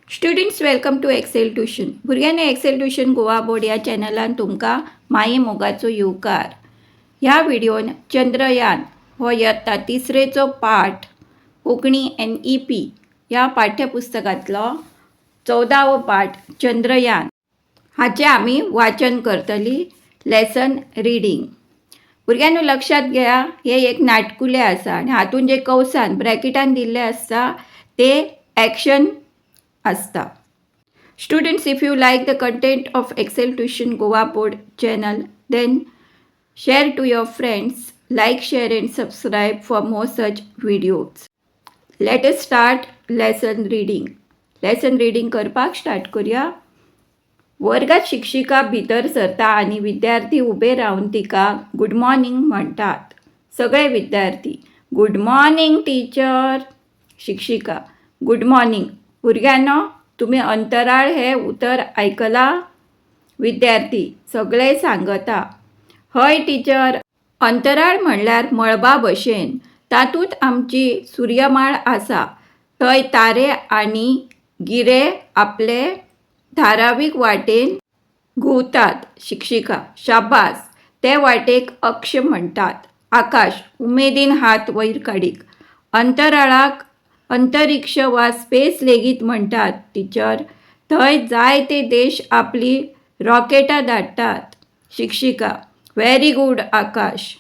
Students, welcome to Excel Tuition. भुरग्यांनी, XL tuition Goa board ह्या चॅनलान तुमकां माये मोगाचो येवकार. ह्या व्हिडियोन चंद्रयान हो इयत्ता तिसरेचो पाठ, कोंकणी एनईपी ह्या पाठ्यपुस्तकांतलो 14वो पाठ चंद्रयान हाचें आमी वाचन करतली, लेसन रिडींग. भुरग्यांनो, लक्षात घ्या, हे एक नाटकुलें आसा आनी हातून जे कंवसान, ब्रॅकेटान दिल्ले आसता ते एक्शन आसता. Students, if you like the content of Excel Tuition Goa Board channel, then share to your friends, like, share and subscribe for more such videos. Let us start lesson reading. Lesson reading करपाक start करूया. वर्गात शिक्षिका भितर सरता आनी विद्यार्थी उबे रावन तिका गुड मॉर्निंग म्हणटात. सगळे विद्यार्थी: गुड मॉर्निंग टीचर. शिक्षिका: गुड मॉर्निंग. भुरग्यांनो, तुमी अंतराळ हें उतर आयकलां? विद्यार्थी सगळे सांगता: हय टिचर. अंतराळ म्हणल्यार मळबा भशेन. तातूंत आमची सुर्यमाळ आसा. थंय तारे आनी गिरे आपले थारावीक वाटेन घुंवतात. शिक्षिका: शाबास. ते वाटेक अक्ष म्हणटात. आकाश, उमेदीन हात वयर काडीत: अंतराळाक अंतरिक्ष वा स्पेस लेगीत म्हणटात टिचर. थंय जायते देश आपली रॉकेटां धाडटात. शिक्षिका: व्हेरी गुड आकाश.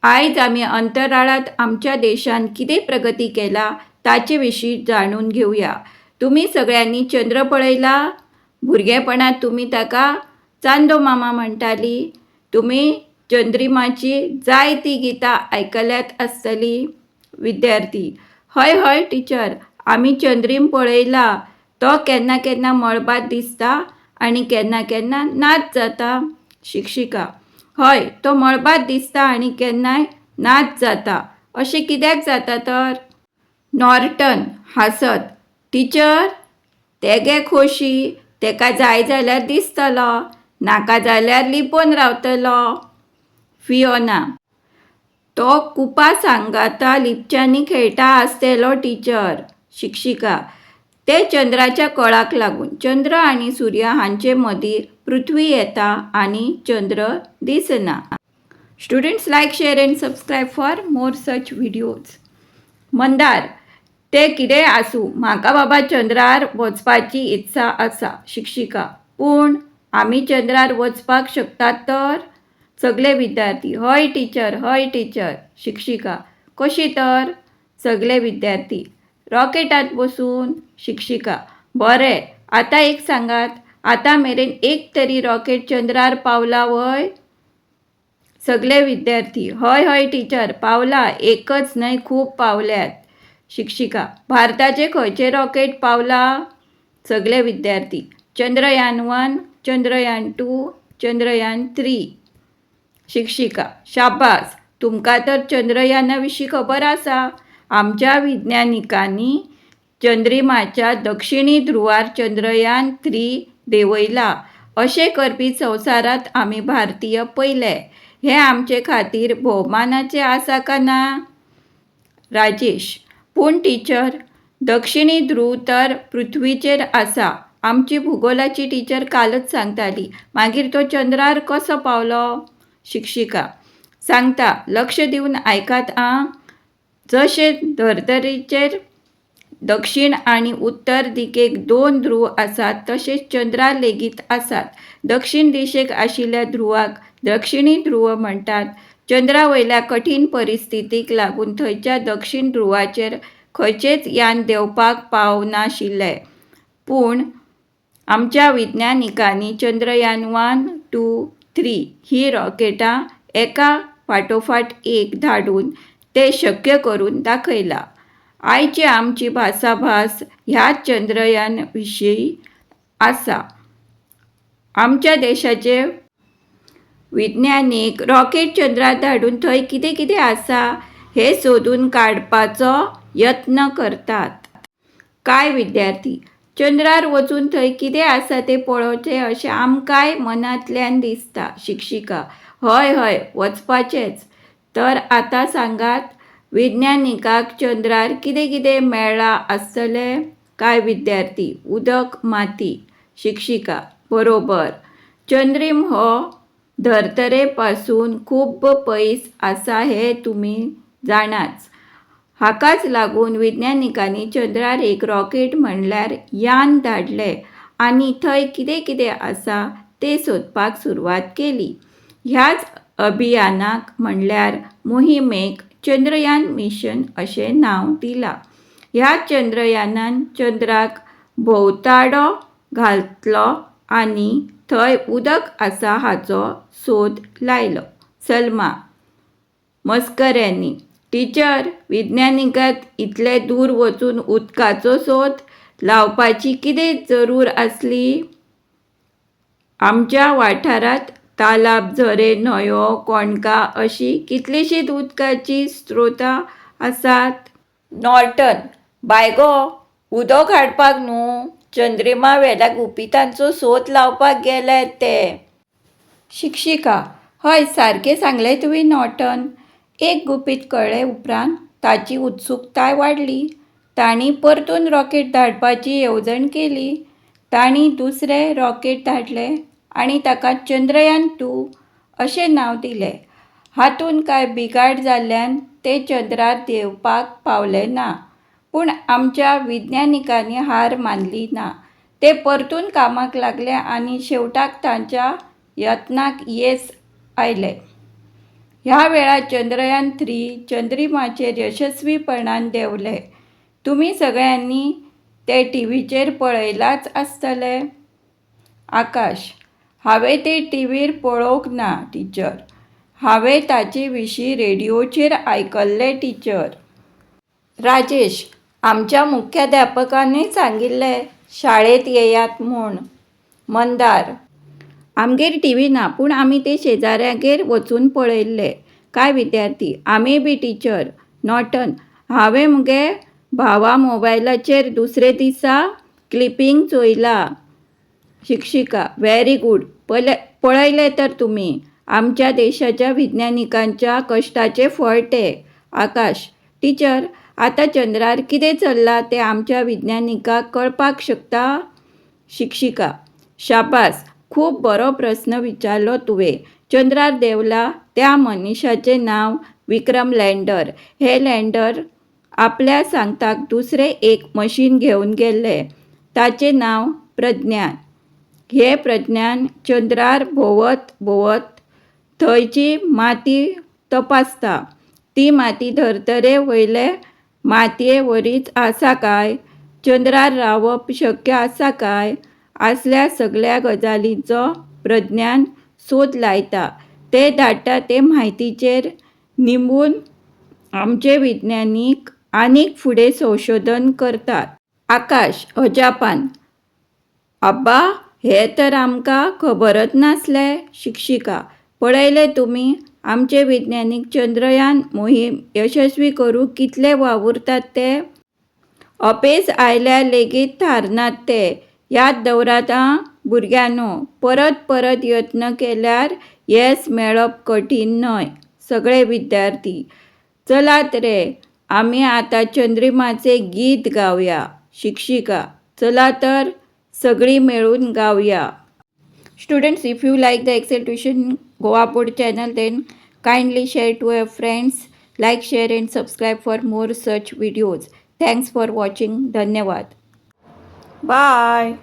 आयज आमी अंतराळांत आमच्या देशान कितें प्रगती केला ताचे विशीं जाणून घेवया. तुमी सगळ्यांनी चंद्र पळयला. भुरगेपणांत तुमी ताका चांदो मामा म्हणटाली. तुमी चंद्रिमाची जायतीं गितां आयकल्यात आसतलीं. विद्यार्थी: हय हय टिचर, आमी चंद्रीम पळयला. तो केन्ना केन्ना मळबांत दिसता आनी केन्ना केन्ना नाच जाता. शिक्षिका: हय, तो मळबांत दिसता आनी केन्नाय नाच जाता. अशें कित्याक जाता तर? नॉर्टन, हांसत: टिचर, तेगे खोशी. तेका जाय जाल्यार दिसतलो, नाका जाल्यार लिपोवन रावतलो. फियोना: तो कुपा सांगाता लिपच्यांनी खेळटा आसतलो टिचर. शिक्षिका: ते चंद्राच्या कळाक लागून. चंद्र आनी सूर्य हांचे मदीं पृथ्वी येता आनी चंद्र दिसना. Students, like, share and subscribe for more such videos. Mandar: ते कितेंय आसूं, म्हाका बाबा चंद्रार वचपाची इत्सा आसा. शिक्षिका: पूण आमी चंद्रार वचपाक शकतात तर? सगले विद्यार्थी: हय टिचर, हय टिचर. शिक्षिका: कशी तर? सगले विद्यार्थी: रॉकेटात बसून. शिक्षिका: बरें, आतां एक सांगात, आतां मेरेन एक तरी रॉकेट चंद्रार पावला व्हय? सगले विद्यार्थी: हय हय टिचर, पावला. एकच न्हय, खूब पावल्यात. शिक्षिका: भारताचे खंयचे रॉकेट पावला? सगले विद्यार्थी: चंद्रयान 1, चंद्रयान 2, चंद्रयान 3. शिक्षिका: शाबास, तुमकां तर चंद्रयाना विशीं खबर आसा. आमच्या विज्ञानिकांनी चंद्रिमाच्या दक्षिणी ध्रुवार चंद्रयान 3 देंवयला. अशें करपी संवसारांत आमी भारतीय पयले. हें आमचे खातीर भोवमानाचें आसा काय ना? राजेश: पूण टिचर, दक्षिणी ध्रुव तर पृथ्वीचेर आसा. आमची भुगोलाची टिचर कालच सांगताली. मागीर तो चंद्रार कसो पावलो? शिक्षिका: सांगता, लक्ष दिवन आयकात आं. जशें धर्तरेचेर दक्षिण आनी उत्तर दिकेक दोन ध्रुव आसात, तशेंच चंद्रार लेगीत आसात. दक्षिण दिशेक आशिल्ल्या ध्रुवाक दक्षिणी ध्रुव म्हणटात. चंद्रा वयल्या कठीण परिस्थितीक लागून थंयच्या दक्षिण ध्रुवाचेर खंयचेंच यान देंवपाक पावनाशिल्लें. पूण आमच्या विज्ञानिकांनी चंद्रयान 1, 2, 3 ही रॉकेटां एका फाटोफाट एक धाडून तें शक्य करून दाखयलां. आयची आमची भासाभास ह्याच चंद्रयान विशीं आसा. आमच्या देशाचे विज्ञानीक रॉकेट चंद्रार धाडून थंय कितें कितें आसा हें सोदून काडपाचो यत्न करतात. कांय विद्यार्थी: चंद्रार वचून थंय कितें आसा तें पळोवचें अशें आमकांय मनांतल्यान दिसता. शिक्षिका: हय हय, वचपाचेंच. तर आतां सांगात, विज्ञानिकांक चंद्रार कितें कितें मेळ्ळां आसतलें? कांय विद्यार्थी, उदक, माती. शिक्षिका, बरोबर. चंद्रीम हो धर्तरे पासून खूब पयस आसा हें तुमी जाणाच. हाकाच लागून विज्ञानिकांनी चंद्रार एक रॉकेट म्हणल्यार यान धाडलें आनी थंय कितें कितें आसा तें सोदपाक सुरवात केली. ह्याच अभियानाक म्हणल्यार मोहिमेक चंद्रयान मिशन अशें नांव दिलां. ह्या चंद्रयानान चंद्राक भोंवताडो घातलो आनी थंय उदक आसा हाचो सोद लायलो. सलमा, मस्कऱ्यांनी, टिचर, विज्ञानिकांक इतले दूर वचून उदकाचो सोद लावपाची कितें जरूर आसली? आमच्या वाठारांत तलाब, झरे, न्हंयो, कोंडकां अशीं कितलींशींच उदकाचीं स्रोतां आसात. नॉर्टन, बाय गो, उदक हाडपाक न्हू, चंद्रिमा वेल्या गुपितांचो सोद लावपाक गेल्यात ते. शिक्षिका, हय सारकें सांगलें तुवें नॉर्टन. एक गुपीत कळ्ळे उपरांत तांची उत्सुकताय वाडली. तांणी परतून रॉकेट धाडपाची येवजण केली. तांणी दुसरें रॉकेट धाडलें आनी ताका चंद्रयान 2 अशें नांव दिलें. हातूंत कांय बिघाड जाल्ल्यान तें चंद्रार देंवपाक पावलें ना. पूण आमच्या विज्ञानिकांनी हार मानली ना. ते परतून कामाक लागले आनी शेवटाक तांच्या यत्नांक येस आयलें. ह्या वेळार चंद्रयान 3 चंद्रिमाचेर यशस्वीपणान देंवलें. तुमी सगळ्यांनी तें टीव्हीचेर पळयलांच आसतलें. आकाश, हांवें तें टीव्हीर पळोवंक ना टिचर. हांवें ताचे विशीं रेडियोचेर आयकल्लें टिचर. राजेश, आमच्या मुख्याध्यापकानूय सांगिल्लें शाळेंत येयात म्हूण. मंदार, आमगेर टीव्ही ना, पूण आमी तें शेजाऱ्यागेर वचून पळयल्लें. कांय विद्यार्थी, आमीय बी टिचर. नॉर्टन, हांवें म्हगे भावा मोबायलाचेर दुसरे दिसा क्लिपींग चोयलां. शिक्षिका, व्हेरी गूड. पळयलें तर तुमी. आमच्या देशाच्या विज्ञानिकांच्या कश्टाचें फळ तें. आकाश, टिचर, आतां चंद्रार कितें चल्लां तें आमच्या विज्ञानिकांक कळपाक शकता? शिक्षिका, शाबास, खूब बरो प्रस्न विचारलो तुवें. चंद्रार देंवला त्या मनीशाचें नांव विक्रम लँडर. हें लँडर आपल्या सांगताक दुसरें एक मशीन घेवन गेल्लें. ताचें नांव प्रज्ञान. हें प्रज्ञान चंद्रार भोंवत भोंवत थंयची माती तपासता. ती माती धर्तरे वयले मातये वरीच आसा काय, चंद्रार रावप शक्य आसा काय, असल्या सगल्या गजालींचो प्रज्ञान सोद लायता. तें धाडटा ते म्हायतीचेर निंबून आमचे विज्ञानीक आनीक फुडें संशोधन करतात. आकाश, अजापान, आब्बा, हें तर आमकां खबरच नासलें. शिक्षिका, पळयलें तुमी, आमचे विज्ञानीक चंद्रयान मोहीम यशस्वी करूंक कितले वावुरतात तें. अपेस आयल्यार लेगीत थारनात ते. याद दवरात आं भुरग्यांनो, परत परत यत्न केल्यार येस मेळप कठीण न्हय. सगळे विद्यार्थी, चलात रे, आमी आतां चंद्रिमाचें गीत गावया. शिक्षिका, चला तर, सगळीं मेळून गावया. Students, if you like the Excel Tuition Goa Board channel, then kindly share to your friends, like, share and subscribe for more such videos. Thanks for watching. धन्यवाद. बाय.